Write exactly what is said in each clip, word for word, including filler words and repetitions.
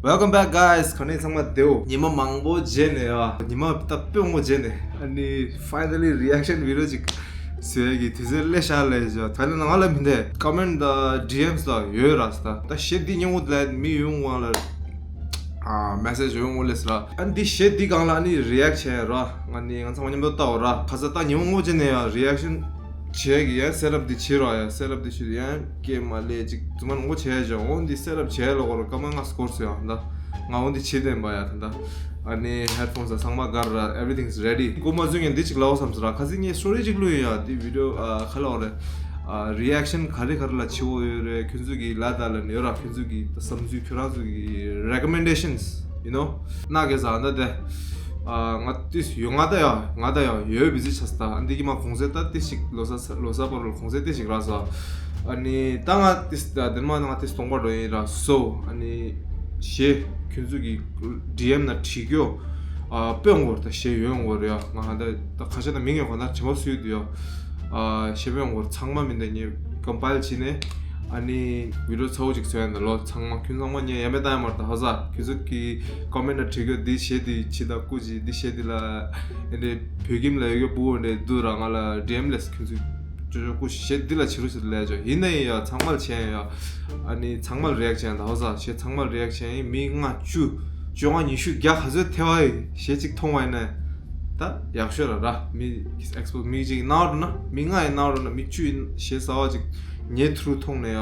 Welcome back, guys. ག་ནས་ཚང་མ་བདེ་པོ། ཉི་མ་མང་པོ་རྗེས་ནས་ཡ། ཉི་མ་ད་དཔེ་མང་པོ་རྗེས་ནས། ཨ་ནི་finally reaction video ཅིག་བཟོ་ཡ་གི་དུས་ཚོད་སླེབས་ཤག་ལབ་བྱས། ད་ལན་ང་ལ་མི་འདི་comment་དང་D Ms་དང་ཡོད་ར་ས། ད་གཞས་འདི་སྙན་མོ་ལབ་མི་ཡོང་བ་ལ། ཨ་message་ཡོང་ངོ་ལས་ར། ཨ་འདི་གཞས་འདི་སྒང་ལ་ཨ་ནི་react་བྱས་ར། ང་ནི་ང་ཚང་མ་མཉམ་དུ་ལྟ་བ་ར། ཁ་ས་ད་ཉི་མ་མང་པོ་རྗེས་ནས་ཡ་reaction་བྱས་གི་ཡ་setup་འདི་བྱེད་ར་ཡ་setup་འདི་བྱེད་ཡ་སྐད་མ་ལས་ཅིག་རྫུན་མ་མང་པོ་བྱས་ཡ་ཅིག་འོ་འདི་setup་བྱས་ལ་གོ་ར་སྐར་མ་ལྔ་འགོར་སོང་ཡ་ད། ང་འོ་འདི་བྱེད་བསྡད་པ་ཡ་ད་ད། ཨ་ནི་headphones་ཚང་མ་སྒར་ར། Everything is ready། སྐུ་མ་བཟོས་ངས་འདི་ཅིག་ལབ་བསམ་སོང་ར། ཁ་སང་ངས་story་ཅིག་བླུགས་ཡིན་ཡ། འདི་video་ཨ་ཁ་ལ་འོ་རེད། ཨ་reaction་ག་རེ་ག་རེ་ལ་བྱེད་འོ་ཡོད་རེད། ཁྱོད་ཚོ་གི་ལ་ད་ལ་ནི་ཡོད་ར། ཁྱོད་ཚོ་གི་བསམ་ཚུལ་ཁྱོད་རང་ཚོ་གི་recommendations you know་ན་གེ་ཟ་ད་དེ། ཨ་ང་ཏིས་ཡོད་ང་ད་ཡ་ང་ད་ཡ་ཡོད་བི་ཟི་ཆ་ས་ད། འདི་གི་མ་གོང་ཚད་ད་ཏིས་ཞིག་ལོ་ས་ལོ་ས་པ་རོལ་གོང་ཚད་ཏིས་ཞིག་ར་ས། ཨ་ནི་ད་ང་ཏིས་ད་དེ་མ་ང་ཏིས་སྟོང་པ་འགྲོ་ཡིན་ར། so ཨ་ནི་གཞས་ཁྱོད་ཚོ་གི་D M་ན་བྲིས་རྒྱུ། ཨ་དཔེ་འོང་བར་ད་གཞས་ཡོད་འོང་བར་ཡ། ང་ཧ་ད་ད་ཁ་ཤས་ད་མིང་ཡོད་ག་ད་བྱེད་པ་སུས་དུ་ཡ། ཨ་གཞས་དཔེ་འོང་བར་ཚང་མ་མིན་ད་ངས་compile་བྱས་ནས་ཨ་ནི་video་ཚ་བོ་ཅིག་བཟོས་ཡ་ད་ལོ། ཚང་མ་ཁྱོད་ཚང་མ་ངས་ཡ་མེད་ད་ཡ་མར་ད་ཧ་ས་ཁྱོད་ཚོ་གི་comment་ན་བྲིས་རྒྱུ་འདི་གཞས་འདི་བྱེད་ད་སྐུ་ཅི་འདི་གཞས་འདི་ལ་ཨེ་འདྲས་བོད་ཁྱིམ་ལ་ཡོད་རྒྱུ་བུ་འདྲས་འདུག་ར། ང་ལ་D M་ལས་ཁྱོད་ཚོ། ཅོ་ཅོ་སྐུ་གཞས་འདི་ལ་བྱེད་རོགས་ཞེས་ལས་ཅོ། ཡིན་ན་ཡིན་ཡ་ཚང་མར་བྱས་ཡ། ཨ་ནི་ཚང་མར་react་བྱས་ཡ་ད་ཧོ་ས་གཞས་ཚང་མར་react་བྱས་ཡིན། མི་ལྔ་བཅུ་བཅོ་ལྔ་ཉི་ཤུ་བརྒྱ་ག་ཚོད་ཐེ་བ་ཡི་གཞས་གཅིག་མཐོང་བ་ཡིན་ན་ད་ཡག་ཤོས་ར་ར། མི་expose་མི་གཅིག་ནང་རུ་ན་མི་ལྔ་ཡི་ནང་རུ་ན་མི་བཅུ་ཡི་གཞས་གསར་བ་གཅིག་ངའི་ཐུ་རུ་མཐོང་ནས་ཡ།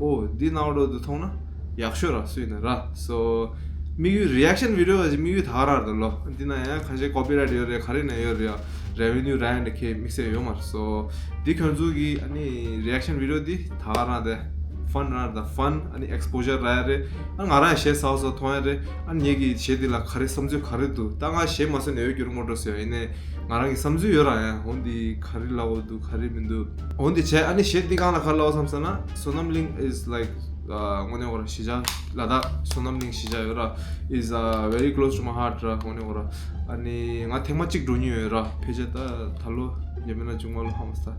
ཨོ་འདི་ནང་རུ་དུ་མཐོང་ན། ཡག་ཤོས་ར་སུ་ཡིན་ན་ར། so དམིགས་ཡུལ་reaction video་ལ་དམིགས་ཡུལ་ད་ག་རང་རེད་ལོ། འདི་ན་ཡང་ཁ་ཤས་copyright་ཡོད་རེད། ག་རེ་ན་ཡོད་རེད་ཡ། revenue་ར་ཡང་འདི་ཁའི་དམིགས་བསལ་ཡོད་མ་རེད། so འདི་ཁྱོད་ཚོ་གི་ཨ་ནི་reaction video་འདི་ད་ག་རང་རེད། fun་ར་རེད། fun་ཨ་ནི་exposure་ར་ཡ་རེད། ཨ་ང་རང་ཡང་གཞས་གསར་བ་སོགས་མཐོང་ཡ་རེད། ཨ་ངེད་ཀྱི་གཞས་འདི་ལ་ག་རེ་བསམ་ཚུལ་ག་རེ་འདུག་ད་ང་གཞས་མ་བཟོས་ནས་ཡོད་རྒྱུ་རུ་མོ་འགྲོ་ཟེར་ཡ་ཡིན་ནའི་ང་རང་གི་བསམ་ཚུལ་ཡོད་ར་ཡ། འོ་འདི་ག་རེ་ལབ་འོ་འདུག་ག་རེ་མི་འདུག་འོ་འདི་བྱས་ཨ་ནི་གཞས་འདི་སྒང་ལ་ག་རེ་ལབ་བསམ་ས་ན་Sonam Ling is like དངོས་གནས་འོ་ར་གཞིས་ཆགས་ལ་དྭགས་Sonam Ling་གཞིས་ཆགས་ཡོད་ར། is uh, very close to my heart་ར། དངོས་གནས་འོ་ར། ཨ་ནི་ང་ཐེངས་མ་གཅིག་འགྲོ་མྱོང་ཡོད་ར། ཕལ་ཆེར་ད་ད་ལོ་ཡིན་མིན་ན་ཆུང་མ་ལོ་ཧ་མ་ས་ད་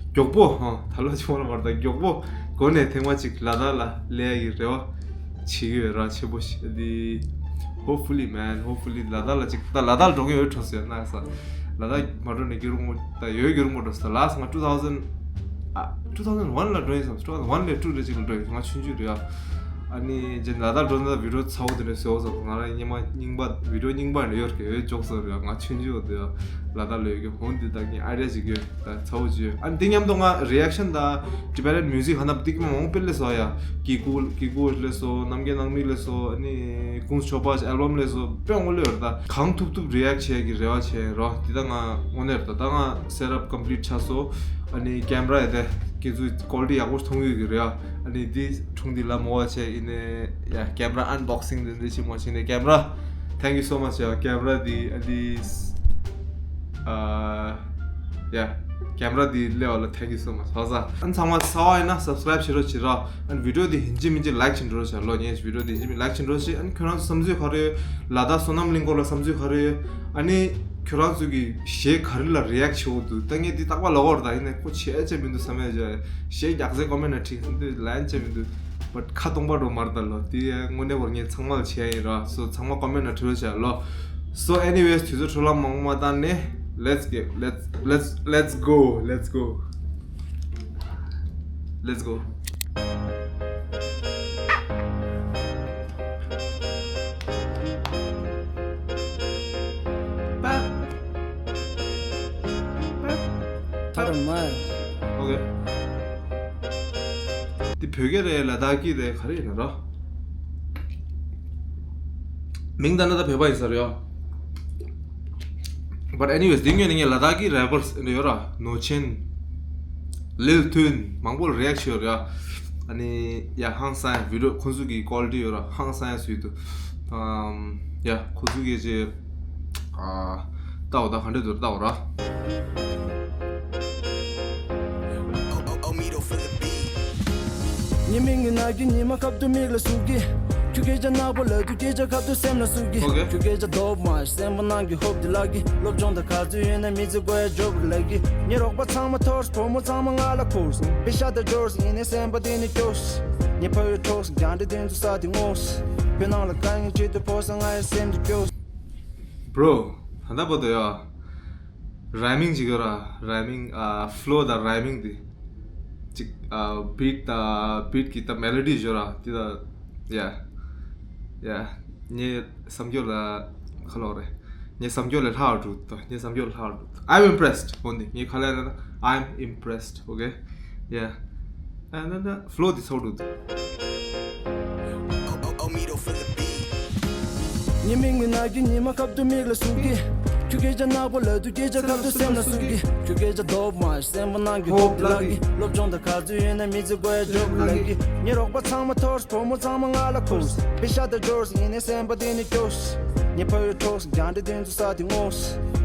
མགྱོགས་པོ་ཧ་ད་ལོ་ཆུང་མ་ལོ་མ་རེད། ད་མགྱོགས་པོ་འགོ་ནས་ཐེངས་མ་གཅིག་ལ་དྭགས་ལ་སླེབས་ཡ་གི་རེ་བ་བྱེད་ཀྱི་ཡོད་ར། ཆེན་པོ་ཞིག་འདི། Hopefully man, hopefully ལ་དྭགས་ལ་གཅིག་ད་ལ་དྭགས་ལ་འགྲོ་གི་ཡོད་འགྲོ་ཟེར་ན་ས། ལ་དྭགས་མ་འགྲོ་ནས་སྐྱིད་རུང་མོ་ད་ཡོད་སྐྱིད་རུང་མོ་འགྲོ་ས། last ང་two thousand ཨ་two thousand one ལ་འགྲོ་ཡིན་བསམ། two thousand one ལས་two ལས་གཅིག་ལ་འགྲོ་ཡིན། ང་ཆུང་ཆུང་རེད་ཡ། ཨ་ནི་རྗེས་ལ་དྭགས་འགྲོ་ན་video་ཚ་བོ་དེ་འདྲ་བཟོ་བསམ། ང་རང་སྙིང་མ་རྙིང་པ་video་རྙིང་པ་འདྲ་ཡོད་ཀྱི་ཡོད་འཇོག་བཟོ་རེད་ཡ། ང་ཆུང་ཆུང་བ་དེ་ཡ། ལ་དྭགས་ལ་ཡོད་ཀྱི་འོ་འདི་ད་ངའི་idea་ཅིག་ཡོད། ད་ཚ་བོ་ཅིག་ཡོད། ཨ་ནི་དེ་མཉམ་དུ་ང་reaction་ད་Tibetan music ཧ་ན་སྡིག་མ་འོང་སྤེལ་ལེ་སོ་ཡ། ཀི་ཀུ་ཀི་ཀུ་ལེ་སོ་རྣམ་རྒྱལ་ནང་མི་ལེ་སོ་ཨ་ནི་ཀུང་ཆོ་པ་album་ལེ་སོ་དཔེ་འོ་ལེ་ཡོད་ད། གང་ཐུབ་ཐུབ་react་བྱེད་ཀྱི་རེ་བ་བྱེད་རོ། འདི་ད་ང་དངོས་གནས་རེད་ད། ད་ང་setup complete་ཆགས་སོ། ཨ་ནི་camera་ཡ་དེ་ཀི་ཚུ་quality་ཡག་པོ་མཐོང་ཡོད་ཀྱི་རེད་ཨ། ཨ་ནི་འདི་འཁྲུངས་འདི་ལ་མོ་བ་བྱས་ཡིན་ནས་ཡ། camera unboxing་འདི་འདི་ཞིག་མ་བྱས་ནས་camera། Thank you so much ཡ། camera་འདི་ཨ་འདི། ཨ་ཡ། camera་འདི་སླེབས་པ་ལ་thank you so much ཧ་ས། ཨ་ནི་ཚང་མ་གསར་པ་ཡིན་ན་subscribe་བྱེད་རོགས་བྱེད་ར། ཨ་ནི་video་འདི་ཡིན་གཅིག་མིན་གཅིག་like་བྱེད་འགྲོ་རོགས་བྱེད་ལོ། ངས་video་འདི་ཡིན་གཅིག་མིན་like་བྱེད་འགྲོ་རོགས་བྱེད། ཨ་ནི་ཁྱོད་རང་ཚོ་བསམ་ཚུལ་ག་རེ་ཡོད། ལ་དྭགས་བསོད་ནམས་གླིང་སྐོར་ལ་བསམ་ཚུལ་ག་རེ་ཡོད། ཨ་ནི་ཁྱོད་རང་ཚོ་གི་གཞས་ག་རེ་ལ་react་བྱེད་འོ་འདུག་ད་ངས་འདི་རྟག་པར་ལབ་ཀྱི་ཡོད་རེད་ད། ཡིན་ནའི་ཁོ་བྱས་ཅེས་མི་འདུག་བསམ་ཡ་ཅིག་གཞས་རྒྱག་ཚེ་comment་ན་བྲིས་འདི་ལན་ཅེས་མི་འདུག but་ཁ་སྟོང་པ་འགྲོ་མ་རེད་ད་ལོ། དེ་དངོས་གནས་བར་ངས་ཚང་མ་ལ་བྱས་ཡིན་ར། so་ཚང་མ་comment་ན་བྲིས་རོགས་བྱས་ལོ། so anyways་དུས་ཚོད་འཕྲོ་བརླག་མང་པོ་མ་བཏང་ནས་let's get let's let's let's go let's go let's go ཐར་མ། Okay། འདི་བོད་སྐད་རེད་ལ་དྭགས་སྐད་རེད་ག་རེ་ཡིན་ན་ར། མིང་ལྟ་ན་ད་བོད་པ་ཡིན་ས་རེད་ཡ། But anyways་འདི་སྔོན་ནས་ངས་ལ་དྭགས་ཀྱི་rappers་འདི་ཡོད་ར། ནོར་ཆེན། ལིལ་ཐུན། མང་པོ་ལ་react་བྱས་ཡོད་ར། ཨ་ནི་ཡ་ཧང་སང་video་ཁོང་ཚོ་གི་quality་ཡོད་ར་ཧང་སང་སུས་དུ། ཨམ་ཡ་ཁོང་ཚོ་གི་ཅེ་ཨ་ལྟ་བ་ད་ག་འདྲ་འདུག་ལྟ་བ་ར། ཉི་མའི་ངོས་ནག་གི་ཉི་མ་ཁབ་ཏུ་མིག་ལ་ཟུག་གི། ཁྱོད་སྐད་ཆ་ནག་པོ་ལབ་དུས་སྐད་ཆ་ཁབ་ཏུ་སེམས་ལ་ཟུག་གི། Okay། ཁྱོད་སྐད་ཆ་རྡོབ་མ་སེམས་པ་ནང་གི་ཧོབ་ཏེ་ལག་གི། སློབ་སྦྱོང་དང་ག་ཚོད་ཡོད་ན་མི་ཚེ་དགོས་ཡ་འཇོབ་ལབ་གི། ངའི་རོགས་པ་ཚང་མ་འཐོར། བུ་མོ་ཚང་མ་ང་ལ་འཁུར། པེ་ཤ་དང་འབྱོར། ཡིན་ནའི་སེམས་པ་དེ་ནི་སྐྱོ། ངའི་ཕ་ཡུལ་འཕྲོག། རྒྱང་འདྲེ་དེ་ཚོ་ས་དེ་ངོ། བོད་ནང་ལ་དཀའ་ངལ་འཕྲད་དུས་ཕོ་གསར་ང་ཡི་སེམས་དེ་སྐྱོ། Bro, ད་ལྟ་བར་དུ་ཡ། Rhyming ཅིག་ཡོད་ར། Rhyming, ཨ། Flow དང་rhyming དེ། ཅིག་ཨ། Beat དང་beat གི་ད་melody ཡོད་ར། དེ་ད། Yeah, yeah. ངའི་བསམ་སྦྱོར་ལ་ཁ་ལོག་རེད། ངའི་བསམ་སྦྱོར་ལས་ལྷག་འགྲོ་འདུག་ངའི་བསམ་སྦྱོར་ལས་ལྷག་འགྲོ་འདུག I'm impressed. འོན་ཏེ་ངའི་ཁ་ལས་ན། I'm impressed. Okay, yeah. ཨ་ན་ན་flow དེ་ཚོགས་འགྲོ་འདུག་ཉི་མ་ཁབ་ཏུ་མིག་ལ་ཟུག་གི། ཁྱོད་སྐད་ཆ་ནག་པོ་ལབ་དུས་སྐད་ཆ་ཁབ་ཏུ་སེམས་ལ་ཟུག་གི། ཁྱོད་སྐད་ཆ་ལྡོབ་མ་སེམས་པ་ནང་གི་ཧོབ་ལ་གི། སློབ་སྦྱོང་དང་ག་ཚོད་ཡོད་ན་མི་ཚེ་འགོར་ཡ་འཇོག་ལ་གི། ངའི་རོགས་པ་ཚང་མ་འཐོར། བུ་མོ་ཚང་མ་ང་ལ་ཁུགས། པེ་ཤ་དང་འབྱོར་ཡིན་ནའི་སེམས་པ་དེ་ནི་སྐྱོ། ངའི་ཕ་ཡུལ་འཕྲོགས། རྒྱང་འདྲེ་དོན་དུ་ས་དེ་ངོ་།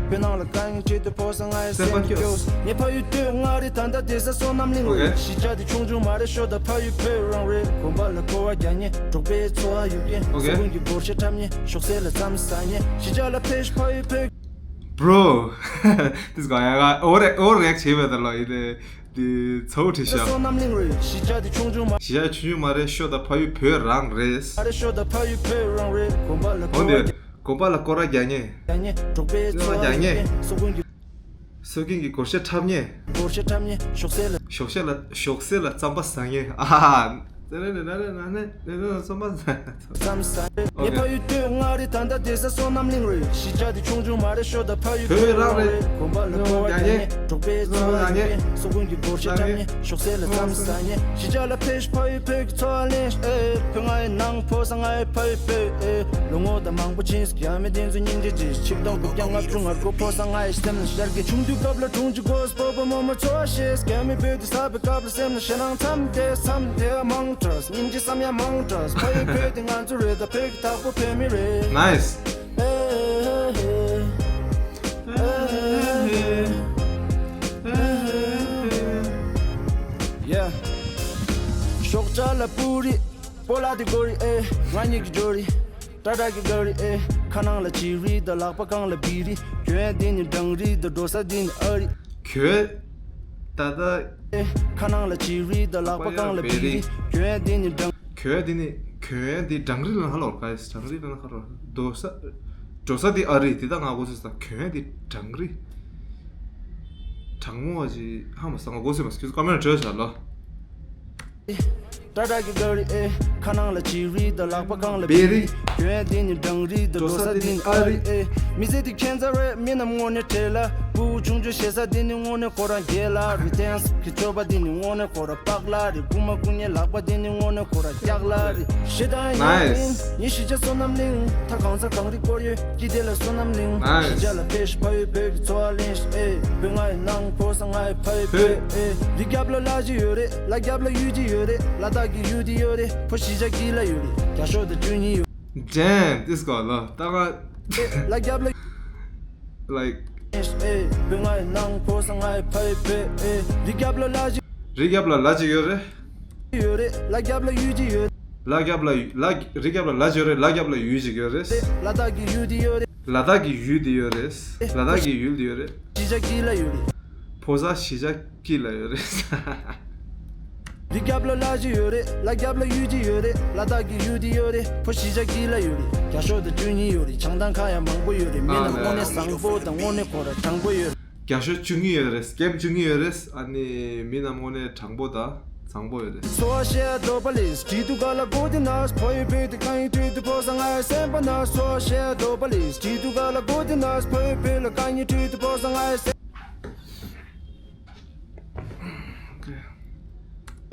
བོད་ནང་ལ་དཀའ་ངལ་འཕྲད་དུས་ཕོ་གསར་ང་ཡི་སེམས་སྐྱོ། ངའི་ཕ་ཡུལ་སྟོད་མངའ་རིས། ད་ལྟ་བསྡད་ས་བསོད་ནམས་གླིང་རེད། གཞིས་ཆགས་དེ་ཆུང་ཆུང་མ་རེད། ཤོ་ད་ཕ་ཡུལ་བོད་རང་རེད། དགོན་པ་ལ་སྐོར་བ་རྒྱག་མཁན། འབྲོག་པའི་འཚོ་བ་ཡོད་མཁན། སོ་ཀུན་གྱི་སྒོར་གཞས་འཁྲབ་མཁན། ཞོགས་ཟས་ལ་རྩམ་ཟ་མཁན། གཞིས་ཆགས་ལ་ཕེབས་ཤིག་ཕ་ཡུལ་བོད། Bro, this guy, I got over over react བྱས་པ་ད་ལོ་ཡིན་ཏེ། འདི་ཚ་བོ་བྲིས་ཤག་བསོད་ནམས་གླིང་རེད། གཞིས་ཆགས་དེ་ཆུང་ཆུང་མ། གཞིས་ཆགས་ཆུང་ཆུང་མ་རེད། ཤོ་ད་ཕ་ཡུལ་བོད་རང་རེད། མ་རེད། ཤོ་ད་ཕ་ཡུལ་བོད་རང་རེད། དགོན་པ་ལ་འོ་སྐོར་བ་འདི། རྒྱག་དགོན་པ་ལ་སྐོར་ར་རྒྱག་མཁན། རྒྱག་མཁན། འབྲོག་པའི་འཚོ་བ་རྒྱག་མཁན། སོ་ཀུན་གྱི། སོ་ཀུན་གྱི་སྒོར་གཞས་འཁྲབ་མཁན། སྒོར་གཞས་འཁྲབ་མཁན། ཞོགས་ཟས་ལ། ཞོགས་ཟས་ལ་ཞོགས་ཟས་ལ་རྩམ་པ་ཟ་མཁན། ཨ་ཧ། ཙེ་རེ་རེ་རེ་རེ་རེ་རེ་རྩམ་པ་ཟ། རྩམ་ཟ། ངའི་ཕ་ཡུལ་སྟོད་མངའ་རིས། ད་ལྟ་བསྡད་ས་བསོད་ནམས་གླིང་རེད། གཞིས་ཆགས་དེ་ཆུང་ཆུང་མ་རེད། ཤོ་ད་ཕ་ཡུལ་བོད་རང་རེད། དགོན་པ་ལ་སྐོར་བ་རྒྱག་མཁན། འབྲོག་པའི་འཚོ་བ་རྒྱག་མཁན། སོ་ཀུན་གྱི་སྒོར་གཞས་འཁྲབ་མཁན། ཞོགས་ཟས་ལ་རྩམ་ཟ་མཁན། གཞིས་ཆགས་ལ་ཕེབས་ཤིག་ཕ་ཡུལ་བོད་ཀྱི་འཚོ་བ་ལེན་ཤིག་ཨེ། བོད་ང་ཡི་ནང་ཕོ་གསར་ང་ཡི་ཕ་ཡུལ་བོད་ཨེ། ལོ་ངོ་དང་མང་པོ་ཕྱིན་སོང་། ཡ་མེད་དེ་ཚོ་སྙིང་རྗེ་ཅིག་ཆིག་སྟོང་དགུ་བརྒྱ་ལྔ་བཅུ་ང་དགུ། ཕོ་གསར་ང་ཡི་སེམས་ལ་ཤར་གི། ཆུང་དུས་སྐབས་ལ་དྲུང་ཆེ་དགོས། སྤོ་བོ་རྨོ་མོ་འཚོ་བ་ཤེས། རྒྱ་མི་བོད་དུ་ས་བའི་སྐབས་ལ་སེམས་ལ་ཞེད་སྣང་མཚམས་དེ་མཚམས་དེ་མང་དྲགས། སྙིང་རྗེ་བསམ་ཡ་མང་དྲགས། ཕ་ཡུལ་བོད་དེ་ང་ཚོ་རེད། ད་བོད་ཀྱི་བདག་པོ་བོད་མི་རེད། Nice. Yeah. ཤོག་བྱ་ལ་པུ་རི། སྤོ་ལགས་དེ་གོ་རི་ཨེ། ང་གཉིས་ཀྱི་འབྱོར་རི། ཏྲ་ཏྲ་གི་ག་རི་ཨེ། ཁ་ནང་ལ་ཅི་རི་དང་ལག་པ་སྒང་ལ་བི་རི། གྱོན་ཡ་འདི་ནི་སྦྲང་རི་དང་འགྲོ་ས་འདི་ནི་ཨ་རི། གྱོན་ད་ལྟ། ཨེ། ཁ་ནང་ལ་ཅི་རི་དང་ལག་པ་སྒང་ལ་བི་རི། གྱོན་ཡ་འདི་ནི་སྦྲང་། གྱོན་ཡ་འདི་ནི་གྱོན་ཡ་འདི་སྦྲང་རི་ལ་ཧ་ལོ་ག་ཡི་སྦྲང་རི་ལ་ཧ་ལོ། འགྲོ་ས། འགྲོ་ས་འདི་ཨ་རི། འདི་ད་ང་གོ་སོང་ས། གྱོན་ཡ་འདི་སྦྲང་རི། གྲང་མོ་བ་ཅི་ཧ་མ་ས་ང་གོ་སོང་མ་སྐྱུ་ཀ་མེ་ར་བྲོས་བྱ་ལོ། ཏྲ་ཏྲ་གི་ག་རི་ཨེ། ཁ་ནང་ལ་ཅི་རི་དང་ལག་པ་སྒང་ལ་བི་རི། གྱོན་ཡ་འདི་ནི་སྦྲང་རི་དང་འགྲོ་ས་འདི་ནི་ཨ་རི་ཨེ། མི་ཚེ་འདི་ཁྱད་མཚར་རེད། མི་རྣམས་དངོས་གནས་བྲེལ་ལ། ཕྲུ་གུ་ཆུང་ཆུང་གཞེས་ས་འདི་ནི་དངོས་གནས་ཁོ་རང་རྒྱལ་ལ་རེད། ཏེན་སི་གི་སྤྱོད་པ་འདི་ནི་དངོས་གནས་ཁོ་རང་པགས་ལ་རེད། རྐུ་མ་རྐུ་མཁན་ལག་པ་འདི་ནི་དངོས་གནས་ཁོ་རང་རྒྱག་ལ་རེད། ཞེ་སྡང་ཡིན་Nice. ངའི་གཞིས་ཆགས་བསོད་ནམས་གླིང་། ད་གང་ས་གངས་རི་སྐོར་ཡོད། སྐྱིད་དེ་ལ་བསོད་ནམས་གླིང་། Nice. གཞིས་ཆགས་ལ་ཕེབས་ཤིག་ཕ་ཡུལ་བོད་ཀྱི་འཚོ་བ་ལེན་ཤིག་ཨེ། བོད་ང་ཡི་ནང་ཕོ་གསར་ང་ཡི་ཕ་ཡུལ་བོད་ཨེ། རི་རྒྱབ་ལ་ལ་ཅིག་ཡོད་རེད། ལ་རྒྱབ་ལ་ཡུལ་ཅིག་ཡོད་རེད། ལ་དྭགས་ཀྱི་ཡུལ་དེ་ཡོད་རེད། ཕོ་གཞིས་ཆགས་དཀྱིལ་ལ་ཡོད་རེད། བརྒྱ་ཤོག་དང་བཅུ་གཉིས་ཡོད། Damn, this guy ལ་ད་ང་ལ་རྒྱབ་ལ། Like. ཨེ། བོད་ང་ཡི་ནང་ཕོ་གསར་ང་ཡི་ཕ་ཡུལ་བོད་ཨེ། རི་རྒྱབ་ལ་ལ་ཅིག་རི་རྒྱབ་ལ་ལ་ཅིག་ཡོད་རེད། ཡོད་རེད། ལ་རྒྱབ་ལ་ཡུལ་ཅིག་ཡོད། ལ་རྒྱབ་ལ་ལ་རི་རྒྱབ་ལ་ལ་ཅིག་ཡོད་རེད། ལ་རྒྱབ་ལ་ཡུལ་ཅིག་ཡོད་རེད། ལ་དྭགས་ཀྱི་ཡུལ་དེ་ཡོད་རེད། ལ་དྭགས་ཀྱི་ཡུལ་དེ་ཡོད་རེད། ལ་དྭགས་ཀྱི་ཡུལ་དེ་ཡོད་རེད། གཞིས་ཆགས་དཀྱིལ་ལ་ཡོད་རེད། ཕོ་གསར་གཞིས་ཆགས་དཀྱིལ་ལ་ཡོད་རེད། རི་རྒྱབ་ལ་ལ་ཅིག་ཡོད་རེད། ལ་རྒྱབ་ལ་ཡུལ་ཅིག་ཡོད་རེད། ལ་དྭགས་ཀྱི་ཡུལ་དེ་ཡོད་རེད། ཕོ་གཞིས་ཆགས་དཀྱིལ་ལ་ཡོད་རེད། བརྒྱ་ཤོག་དང་བཅུ་གཉིས་ཡོད་རེད། བྱང་ཐང་ཁ་ཡ་མང་པོ་ཡོད་རེད། མི་རྣམས་དངོས་གནས་བཟང་པོ་དང་དངོས་གནས་ཁོ་ར་དྲང་པོ་ཡོད་རེད། བརྒྱ་ཤོག་བཅུ་གཉིས་ཡོད་རེད། སྐེམ་བཅུ་གཉིས་ཡོད་རེད། ཨ་ནི་མི་རྣམས་དངོས་གནས་དྲང་པོ་དང་བཟང་པོ་ཡོད་རེད། འཚོ་བ་ཤེས་རྡོ་པ་ལིས་བྲིས་འདུག་ག་ལ་གོ་དེ་ན་ཕ་ཡུལ་བོད་དེ་གང་ཡིན་བྲིས་འདུག་ཕོ་གསར་ང་ཡི་སེམས་པ་ན། འཚོ་བ་ཤེས་རྡོ་པ་ལིས་བྲིས་འདུག་ག་ལ་གོ་དེ་ན་ཕ་ཡུལ་བོད་ལ་གང་ཡིན་བྲིས་འདུག་ཕོ་གསར་ང་ཡི་སེམས།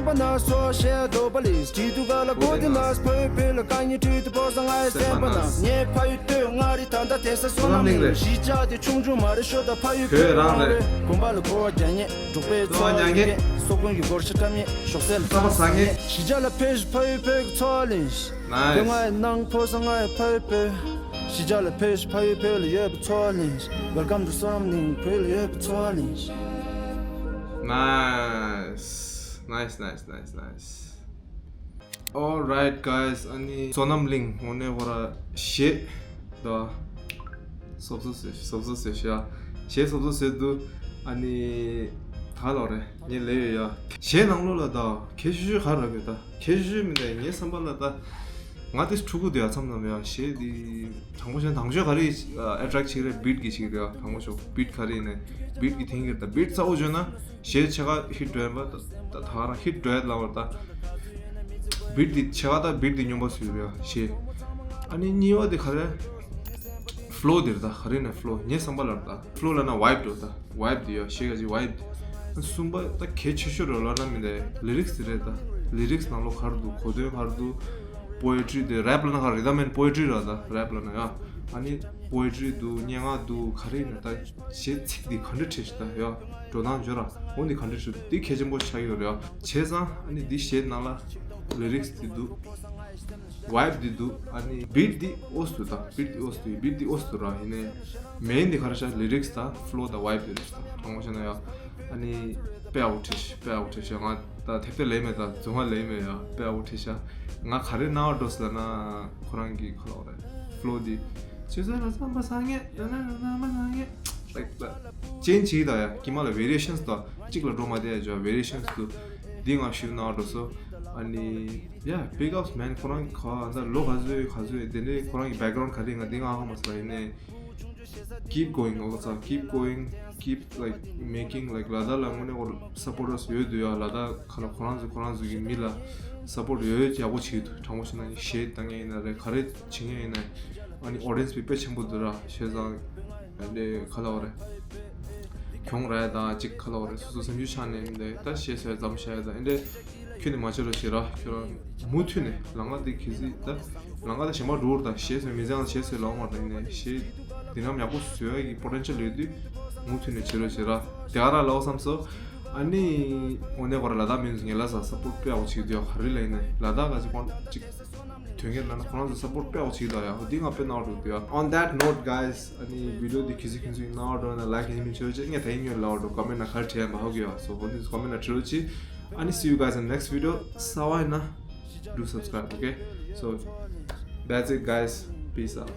པ་ན་སོ་ཤེས་རྡོ་པ་ལིས་བྲིས་འདུག་ག་ལ་གོ་དེ་ན་ཕ་ཡུལ་བོད་ལ་དཀའ་ངལ་འཕྲད་དུས་ཕོ་གསར་ང་ཡི་སེམས་པ་ན། ངའི་ཕ་ཡུལ་སྟོད་མངའ་རིས་ད་ལྟ་དེ་ས་བསོད་ནམས་གླིང་རེད། གཞིས་ཆགས་དེ་ཆུང་ཆུང་མ་རེད་ཤོ་ད་ཕ་ཡུལ་བོད་རང་རེད། དགོན་པ་ལ་སྐོར་བ་རྒྱག་མཁན་འབྲོག་པའི་འཚོ་བ་ཡོད་མཁན་སོ་ཀུན་གྱི་སྒོར་གཞས་འཁྲབ་མཁན་ཞོགས་ཟས་ལ་རྩམ་པ་ཟ་མཁན། གཞིས་ཆགས་ལ་ཕེབས་ཤིག་ཕ་ཡུལ་བོད་ཀྱི་འཚོ་བ་ལེན་ཤིག་བོད་ང་ཡི་ནང་ཕོ་གསར་ང་ཡི་ཕ་ཡུལ་བོད། གཞིས་ཆགས་ལ་ཕེབས་ཤིག་ཕ་ཡུལ་བོད་ལ་ཡོད་པའི་འཚོ་བ་ལེན་ཤིག Welcome to བསོད་ནམས་གླིང་བོད་ལ་ཡོད་པའི་འཚོ་བ་ལེན་ཤིག Nice, nice, nice, nice, nice. Alright, guys. ཨ་ནི་བསོད་ནམས་གླིང་དངོས་གནས་ཧོ་ར་གཞས་ད་སོབ་སོབ་ཟེར་སོབ་སོབ་ཟེར་ཤག་གཞས་སོབ་སོབ་ཟེར་དུས་ཨ་ནི་ད་ལོ་རེད་ངས་ལས་ཡོད་ཡ། གཞས་ནང་ལོགས་ལ་ད་གལ་ཆེ་ཤོས་ག་རེ་རེད། ད་གལ་ཆེ་ཤོས་མིན་ད་ངའི་བསམ་པ་ལ་ད། ང་དེ་ཕྲུ་གུ་དེ་ཡ་མཚམས་མཚམས་ཡ་གཞས་དེ་དྲང་པོ་བཤད་ན་དང་ཤོས་ག་རེ་ཨ་ཊེག་བྱེད་ཀྱི་རེད། བིཊ་གི་བྱེད་ཀྱི་རེད། དྲང་པོ་ཤོད་བིཊ་ག་རེ་ཡིན་ནའི་བིཊ་གི་འཐེན་གྱི་རེད། ད་བིཊ་གཙོ་བོ་བརྗོད་ན་གཞས་ཕྱེད་ཀ་ཧིཊ་འགྲོ་ཡིན་པ། ད་ད་ག་རང་ཧིཊ་འགྲོ་ཡ་ལ་བར་ད་བིཊ་དེ་ཕྱེད་ཀ་ད་བིཊ་དེ་སྙོམས་པ་བཟོས་རེད་གཞས། ཨ་ནི་གཉིས་པ་དེ་ག་རེ་ཕ་ལོ་དེ་རེད། ད་ག་རེ་ཡིན་ནའི་ཕ་ལོ་ངའི་བསམ་པ་ལ་རེད། ད་ཕ་ལོ་ལབ་ན་ཝའིབ་འགྲོ་ད། ཝའིབ་དེ་ཡོད་ཤེས་ག་ཅིག་ཝའིབ། གསུམ་པ་ད་གལ་ཆེ་ཤོས་རེད་ལབ་ན་མི་འདའི་ལི་རིགས་དེ་རེད། ད་ལི་རིགས་ནང་ལོགས་ག་རེ་འདུག་གོ་དོན་ག་རེ་འདུག་པོ་ཨེ་ཊི་རི་དེ་རེབ་ལབ་ན་ག་རེ་རི་དམ་ཨེན་པོ་ཨེ་ཊི་རི་ར། ད་རེབ་ལབ་ན་ཡ་ཨ་ནི་པོ་ཨེ་ཊི་རི་འདུག་སྙན་ངག་འདུག་ག་རེ་ཡིན་ན་ད་གཞས་ཚིག་འདི་ག་འདྲ་བྲིས་ཤག་ད་ཡ་འགྲོ་སྟངས་བརྗོད་ར་འོ་འདི་ག་འདྲ་བྲིས་འདི་གལ་ཆེན་པོ་ཆགས་ཡོད་རེད། ཡ་བྱས་ཙང་ཨ་ནི་འདི་གཞས་ནང་ལ་ལི་རིགས་འདི་འདུག་ཝའིབ་འདི་འདུག་ཨ་ནི་བིཊ་འདི་ཨོས་འདུག་ད་བིཊ་འདི་ཨོས་འདུག་བིཊ་འདི་ཨོས་འདུག་ར། ཡིན་ནའི་མེན་འདི་ག་རེ་ཤག་ལི་རིགས་ད་ཕ་ལོ་ད་ཝའིབ་འདི་རེད་ཤག་ད་དྲང་པོ་བཤད་ན་ཡ། ཨ་ནི་དཔེ་ཡག་པོ་བྲིས་ཤག་དཔེ་ཡག་པོ་བྲིས་ཤག་ང་ད་དེབ་ཐེར་ལེན་མེད། ད་རྫུན་མ་ལེན་མེད་ཡ། དཔེ་ཡག་པོ་བྲིས་ཤག་ང་ག་རེ་སྣང་བ་འགྲོ་ཟེར་ན་ཁོ་རང་གི་ཁ་ལོ་རེད་ཕ་ལོ་འདི། ཅི་ཟེར་ན་བསམ་པ་བཟང་ངེས་ཡང་ན་ཡང་ན་མ་བཟང་ངེས་ལའིག་ད་ཅན་ཅིག་ད་ཡ་ཀྱི་མ་ལ་ཝེ་རི་ཨེ་ཤན་ད་གཅིག་ལ་འགྲོ་མ་བསྡད་ཡ་ཇོ་ཝེ་རི་ཨེ་ཤན་དུ་འདི་ང་ཞུ་སྣང་བ་འགྲོ་སོ། ཨ་ནི་ཡ་big ups man ཁོ་རང་གི་ཁ་ད་ལོ་ག་ཚོད་ག་ཚོད་དེ་འདྲའི་ཁོ་རང་གི་བེག་གྷ་རའུན་ག་རེ་ང་འདི་ང་ཧ་མ་སོང་། ཡིན་ནའི་keep going ཨོ་ཚ། keep going, keep like making like ལ་དྭགས་ལ་དངོས་གནས་ཁོ་སཔོར་ཊར་ཡོད་འདུག་ཡ། ལ་དྭགས་ཁ་ལ་ཁོ་རང་ཚོ་ཁོ་རང་ཚོ་གི་མི་ལ་སཔོར་ཊ་ཡོད་ཡག་པོ་བྱེད་འདུག་དྲང་པོ་བཤད་ན་གཞས་བཏང་མཁན་ཡིན་ན་རེད་ག་རེ་བྱེད་མཁན་ཡིན་ན་ཨ་ནི་ཨོ་ཌི་ཡེན་སི་པི་དཔེ་ཆེན་པོ་འདུག་ར། བྱས་ཙང་ཨ་འདྲེ་ཁ་ལ་བ་རེད་གྱོང་ར་ཡ་དང་གཅིག་ཁ་ལ་བ་རེད། སོ་སོ་སེམས་ཤུགས་ཆག་ནས་མི་འདུག་ད་གཞས་བཟོས་མཚམས་བཞག་ཡ་དང་ཨ་འདྲེ། ཁྱོད་ནི་མ་བྱེད་རོགས་བྱེད་ར། ཁྱོད་རང་མུ་མཐུད་ནས་ལམ་ཁ་འདི་གི་སྲིད་ད་ལམ་ཁ་ད་གཞན་པ་འགྲོ་ར། ད་གཞས་བཟོས་མི་ཚང་གཞས་བཟོས་ལ་འོང་བ་ད་ཡིན་ནའི་གཞས་འདི་ནམ་ཡག་པོ་བཟོ་ཡ་གི་པོ་ཊེན་ཤལ་ཡོད་དུས་མུ་མཐུད་ནས་བྱེད་རོགས་བྱེད་ར། དེ་ག་ར་ལའོ་བསམ་སོ། ཨ་ནི་འོ་ནས་གོ་ར་ལ་དྭགས་མི་ཚོ་ངེད་ལ་ས་སཔོར་ཊ་དཔེ་ཡག་པོ་བྱེད་ཀྱི་འདུག་ཡ། ག་རེ་ལ་ཡིན་ནའི་ལ་དྭགས་ག་ཅིག་ཁོང་གཅིག་དོན་གཉེར་ལ་ན་ཁོ་རང་ཚོ་སཔོར་ཊ་དཔེ་ཡག་པོ་བྱེད་ཀྱི་འདུག་ཡ། འོ་འདི་ང་དཔེ་སྣང་བ་འགྲོ་འདུག་ཡ། On that note guys ཨ་ནི་བི་ཌི་ཡོ་འདི་གི་སི་ཁྱོད་ཚོ་སྣང་བ་འགྲོ་ན་ལའིག་ཡིན་མིན་བྱེད་རོགས་བྱེད། ངས་ད་ཡིན་ཉོན་ལའོ་འགྲོ་ཀོ་མེན་ཊ་ན་ག་རེ་བྲིས་ཡ་མ་ཧ་གི་ཡ། སོ་འོ་འདི་ཚོ་ཀོ་མེན་ཊ་ན་བྲིས་རོགས་བྱེད། ཨ་ནི་see you guys in next video. གསར་པ་ཡིན་ན་do subscribe, okay? So that's it guys, peace out.